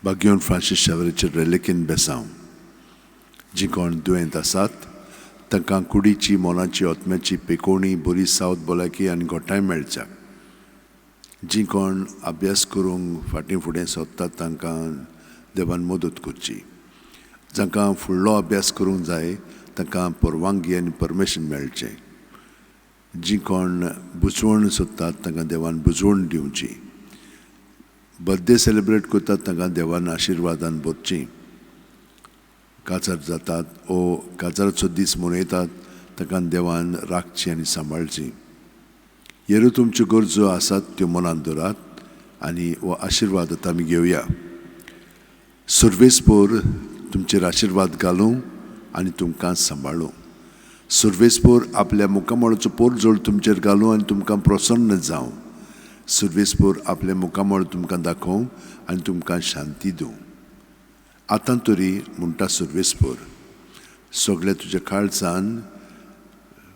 बागेवन Francis शावेराचेर रेलेकीन बेसांव. जीं कोण दुयेंत आसात तांकां कुडीची, मनाची, आत्म्याची पेकोवणी, बरी सावत भलायकी आनी घोटाय मेळच्या. जीं कोण अभ्यास करूंक फाटीं फुडें सोदतात तांकां देवान मदत करची. जांकां फुडलो अभ्यास करूंक जाय तांकां परवानगी आनी परमिशन मेळचें. जीं कोण बुजवण सोदतात तांकां देवान बुजवण दिवची. बर्थडे सेलिब्रेट करतात तांकां देवान आशिर्वादान भरची. काजार जातात ओ काजाराचो दीस मनयतात तांकां देवान राखची आनी सांबाळची. येरू तुमच्यो गरजो आसात त्यो मनांत दवरात आनी हो आशिर्वाद आतां आमी घेवया. सर्वेस्पोर तुमचेर आशिर्वाद घालूं आनी तुमकां सांबाळूं. सर्वेस्पोर आपल्या मुखामळाचो पोरजोळ तुमचेर घालूं आनी तुमकां प्रसन्न जावं. सर्वेस्पोर आपल्या मुखामळ तुमकां दाखोवं आनी तुमकां शांती दिवं. आतां तरी म्हणटा सर्वेस्पोर, सगळे तुज्या काळजान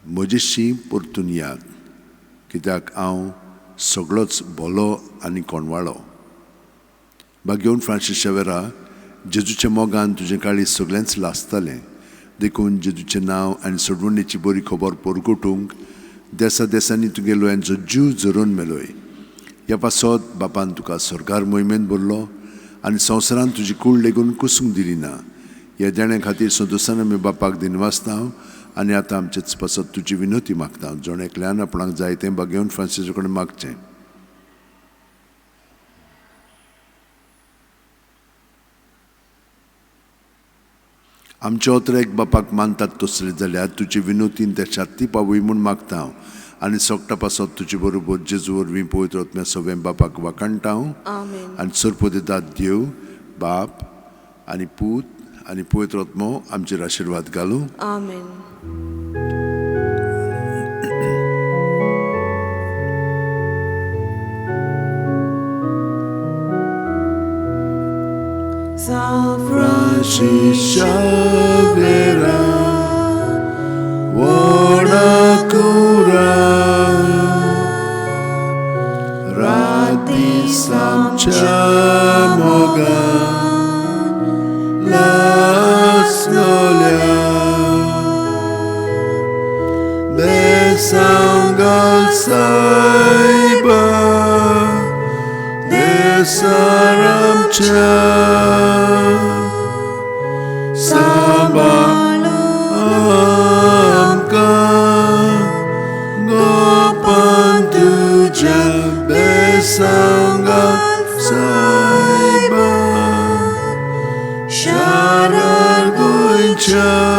म्हजेशी परतून याद, कित्याक हांव सगळोच भलो आनी कोणवाळो. बागेवन फ्रांसीस शेवेरा, जेजूच्या मोगान तुजें काळीज सगळेंच लासतालें, देखून जेजूचें नांव आनी सोडवणीची बरी खबर परगटूंक देसा देसांनी तुगेलो यांचो जीव झरोवन मेलोय. ह्या पासत बापान तुका सरकार मोहिमेंत भरलो आनी संवसारान तुजी कूड लेगून कुसूंक दिली ना. ह्या देण्या खातीर संतोशान आमी बापाक दिनवासता आनी आतां आमचेच पासत तुजी विनवती मागता. जण एकल्यान आपणाक जाय तें बागेवन फ्रांसीसा कडेन मागचें. आमचे ओतरेक बापाक मानतात तसले जाल्यार तुजे विनोतीन त्या शाती पावय म्हूण मागता हांव आनी सोगटा पासत तुजे बरोबर जेजू वरवीं पवित्र आत्म्या सगळें बापाक वाखाणटा हांव. आनी सरपदेदाद देव बाप आनी पूत आनी पवित्र आत्मो आमचेर आशिर्वाद घालूं. आमेन. Francis Xavera, Wanakura, Rati Samcha Moga, Lasnolia, Besangal Saiba, Desaramcha. Besangal Saiba, Sharar Goincha.